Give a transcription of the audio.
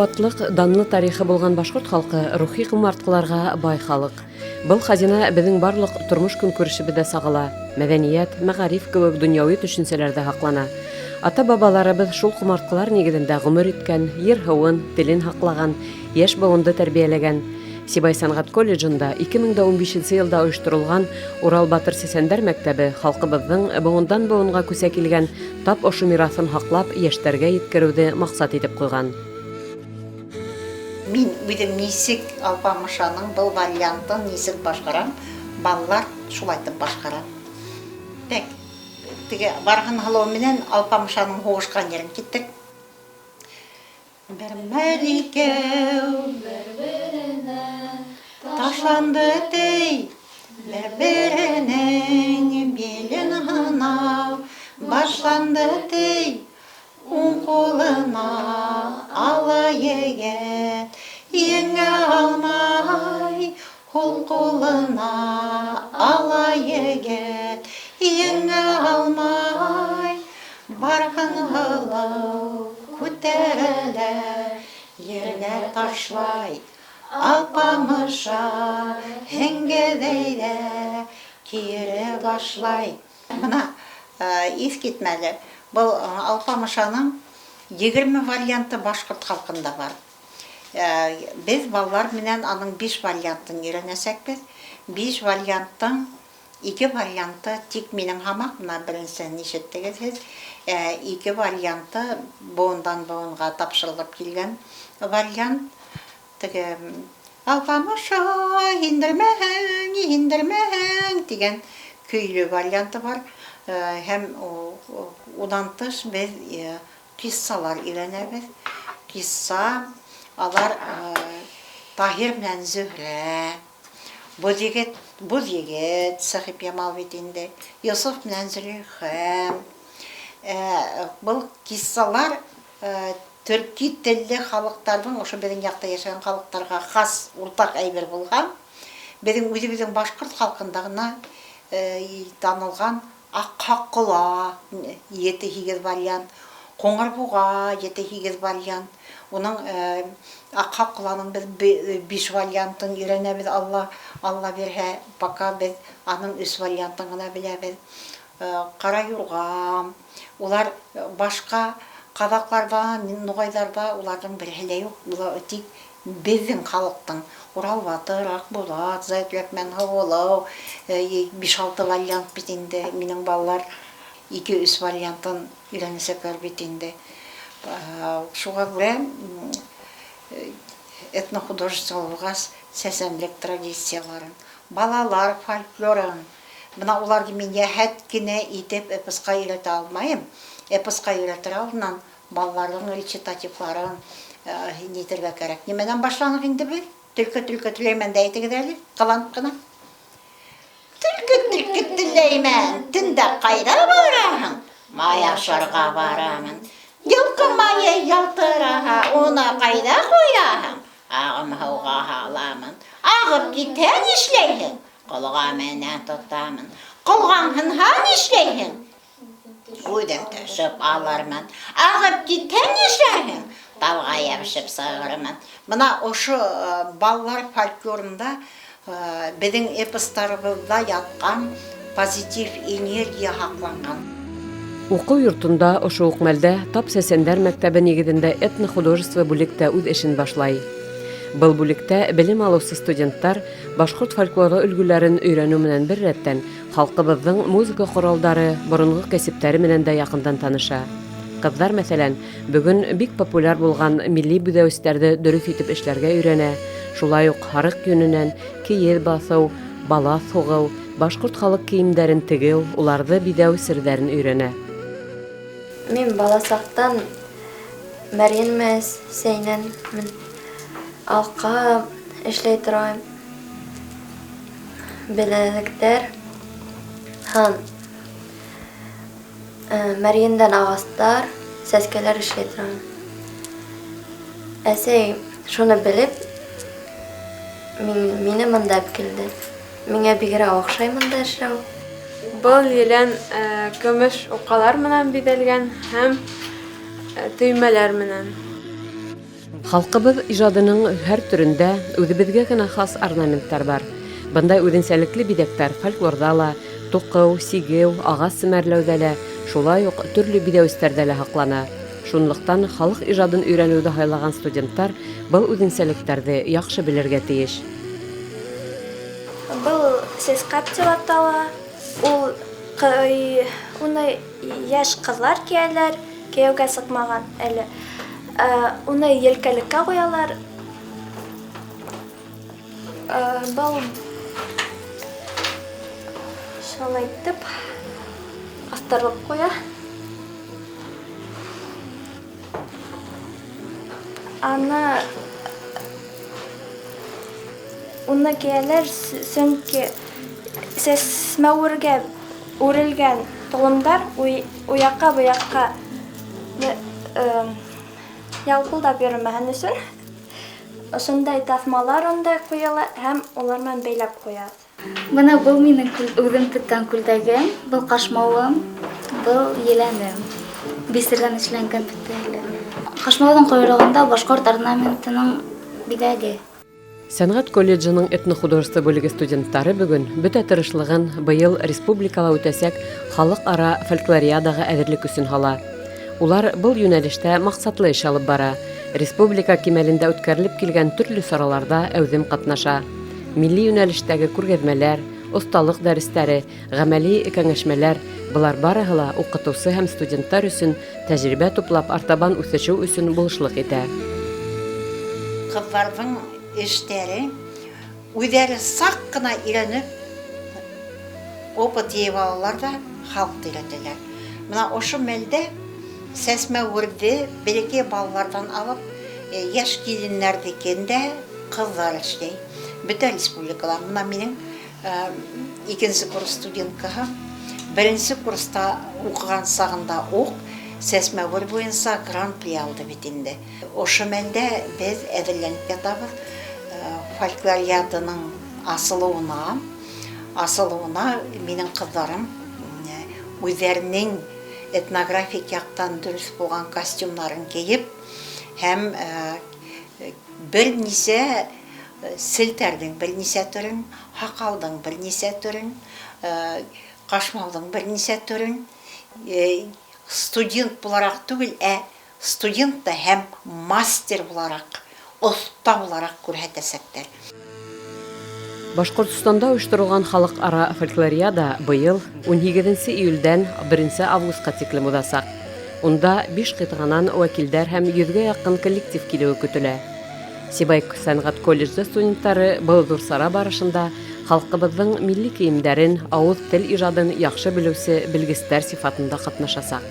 Салауатлыҡ, данлы тарихы булған башҡорт халҡы рухи ҡомартҡыларға бай халыҡ. Был хазина беҙҙең барлыҡ тормош-көнкүрешебеҙҙә сағыла, мәҙәниәт, мәғариф кеүек донъяуи төшөнсәләрҙә һаҡлана. Ата-бабаларыбыҙ шул ҡомартҡылар нигеҙендә ғүмер иткән, ер-һыуын, телен һаҡлаған, йәш быуынды тәрбиәләгән. Сибай сәнғәт колледжында 2015 нче елда оешторолған Урал батыр сәсәндәр мәктәбе халҡыбыҙҙың быуындан-быуынға күсә килгән тап ошо мираҫын һаҡлап, йәштәргә еткереүҙе маҡсат итеп ҡуйған. Мин үҙем нисек Алпамышаның был вариантын нисек башҡарам, балалар шулайтып башҡара. Тәк, теге Барһын һылыу менән Алпамышаның һуғышҡан ерен киттек. Бер мәл икәү бер-беренә ташланды тей, бер-беренең билен һынау башланды тей. Уң ҡулына ала егет, еңә алмай, һул ҡулына ала егет, еңә алмай. Барһын һылыу күтәрә ергә ташлай, Алпамыша һеңгеҙәй ҙә кире башлай. Бына иҫ китмәле, был Алпамышаның 20 варианты башҡорт халҡында бар. Беҙ балалар менән аның биш вариантын өйрәнәсәкбеҙ. Биш варианттың ике варианты тик минең һамаҡ, бына беренсеһен ишеттегеҙ һеҙ. Ә ике варианты быуындан быуынға тапшырылып килгән вариант. Теге Алпамыша индермәһәң, индермәһәң дигән көйлө варианты бар. Һәм унан тыш беҙ қиссалар өйрәнәбеҙ. Қисса алар Таһир менән Зөһрә, Боҙ егет, Боҙ егет, Сәхипъямал бит инде, Йософ менән Зөләйхә. Был қиссалар Төрки телле халыҡтарҙың, ошо беҙҙең яҡта йәшәгән халыҡтарға хас уртаҡ әйбер булған. Беҙҙең үҙебеҙҙең башҡорт халҡында ғына танылған Аҡһаҡ-ҡола, ете-һигеҙ вариант, Ҡуңыр-буға, ете-һигеҙ вариант. Уның Аҡһаҡ-ҡоланың беҙ биш вариантын өйрәнәбеҙ, Алла, Алла бирһә, пока беҙ аның өс вариантын ғына беләбеҙ. Ҡара юрға, Улар башҡа ҡаҙаҡларҙа, нуғайҙарҙа уларҙың береһе лә юҡ. Улар тик беҙҙең халыҡтың Урал батыр, Аҡбуҙат, Заятляк менән Һыуылыу, биш-алты вариант бит инде. Минең балалар ике-өс вариантын өйрәнәсәкләр бит инде. Шуға күрә этнохудожество булғас, сәсәнлек традицияларын, балалар фольклорын, Бына уларҙы мин йәһәт кенә итеп эпосҡа өйрәтә алмайым. Эпосҡа өйрәтер алдынан балаларҙың речитативларын нитергә кәрәк. Нимәнән башланыҡ инде беҙ? Төлкө, төлкө, төләймән дә әйтегеҙ әле, ҡыланып ҡына. Төлкө, төлкө, төләймән, төндә ҡайҙа бараһың? Май ашарға барамын. Йылҡы майы ялтыраһа, уны ҡайҙа ҡуяһың? Ағым һыуға һаламын. Ағып китһә, нишләйһең? Ҡолға менән тотамын. Ҡолғаң һынһа нишләйһең? Үҙем төшөп алырмын. Ағып китһә нишләрһең? Талға йәбешеп сығырмын. Бына ошо балалар фольклорында беҙҙең эпостарыбыҙҙа ятҡан позитив энергия һаҡланған. Уҡыу йортонда ошо уҡ мәлдә тап сәсәндәр мәктәбе нигеҙендә этнохудожество бүлек тә үҙ эшен башлай. Был бүлектә белем алыусы студенттар Башҡорт фольклоры өлгөләрен өйрәнеү менән бер рәттән, халҡыбыҙҙың музыка коралдары, боронғо кәсептәре менән дә яҡындан таныша. Ҡыҙҙар, мәҫәлән, бөгөн бик популяр булған милли бүҙәүестәрҙе дөрөҫ итеп эшләргә өйрәнә, шулай уҡ һарыҡ йөнөнән кейеҙ баҫыу, балаҫ һуғыу, башҡорт халыҡ кейемдәрен тегеү, уларҙы биҙәү серҙәрен өйрәнә. Мин баласаҡтан мәрйен менән сәйнәнмен. Алҡа эшләй торғайным. Беләҙектәр һәм мәрйендән ағастар, сәскәләр эшләй торғайным. Әсәй шуны белеп, мине монда алып килде. Миңә бигерәк оҡшай монда эшләү. Был елән көмөш уҡалар менән биҙәлгән һәм төймәләр менән. Халҡыбыҙ ижадының һәр төрөндә үҙебеҙгә генә хас орнаменттар бар. Бындай үҙенсәлекле биҙәктәр фольклорҙа ла, туҡыу, сигеү, ағас семәрләүҙә лә, шулай уҡ төрлө биҙәүестәрҙә лә һаҡлана. Шунлыҡтан халыҡ ижадын өйрәнеүҙе һайлаған студенттар был үҙенсәлектәрҙе яҡшы белергә тейеш. Был сәскәп тип атала. Ул уны йәш ҡыҙлар кейәләр, кейәүгә сыҡмаған әле. Уны елкәлеккә ҡуялар. Был шулай итеп ҡыҫтырылып ҡуя. Аны уны кейәләр, сөнки сәсмәүергә үрелгән толомдар уяҡҡа быяҡҡа ялпылдап йөрөмәһен өсөн ошондай таҫмалар унда ҡуяла һәм улар менән бәйләп ҡуябыҙ. Бына был минең үҙем теккән күлдәгем, был ҡашмауым, был еләнем. Бисерҙән эшләнгән бөтәһе лә. Ҡашмауҙың ҡойроғонда башҡорт орнаментының биҙәге. Сәнғәт колледжының этнохудожество бүлеге студенттары бөгөн бөтә тырышлығын быйыл республикала үтәсәк халыҡ-ара фольклориадаға әҙерлек өсөн һала. Улар был йүнәлештә маҡсатлы эш алып бара. Республика кимәлендә үткәрелеп килгән төрлө сараларҙа әүҙем ҡатнаша. Милли йүнәлештәге күргәҙмәләр, оҫталыҡ дәрестәре, ғәмәли кәңәшмәләр былар барыһы ла уҡытыусы һәм студенттар өсөн тәжрибә туплап артабан үҫешеү өсөн булышлыҡ итә. Ҡыҙҙарҙың эштәре үҙҙәре саҡ ҡына өйрәнеп, опыт йыйып алалар ҙа халыҡты өйрәтәләр. Бына ошо мәлдә сәсмәүерҙе бәләкәй балаларҙан алып, йәш киленнәрҙекен дә ҡыҙҙар эшләй. Бөтә республикала. Бына минең икенсе курс студенткаһы беренсе курста уҡыған сағында уҡ сәсмәүер буйынса гран-при алды бит инде. Ошо мәлдә беҙ әҙерләнеп ятабыҙ фольклориаданың асылыуына. Асылыуына минең ҡыҙҙарым үҙҙәренең этнографик яҡтан дөрөҫ булған костюмдарын кейеп һәм бер нисә селтәрҙең бер нисә төрөн, һаҡалдың бер нисә төрөн, ҡашмауҙың бер нисә төрөн студент булараҡ түгел, ә студент та һәм мастер булараҡ, оҫта булараҡ күрһәтәсәктәр. Башҡортостанда ойошторолған халыҡ-ара фольклориада быйыл 18 июлдән 1 августҡа тиклем уҙасаҡ. Унда 5 ҡитғанан вәкилдәр һәм 100-гә яҡын коллектив килеүе көтөлә. Сибай сәнғәт колледжы студенттары был ҙур сара барышында халҡыбыҙҙың милли кейемдәрен, ауыҙ тел ижадын яҡшы белеүсе белгестәр сифатында ҡатнашасаҡ.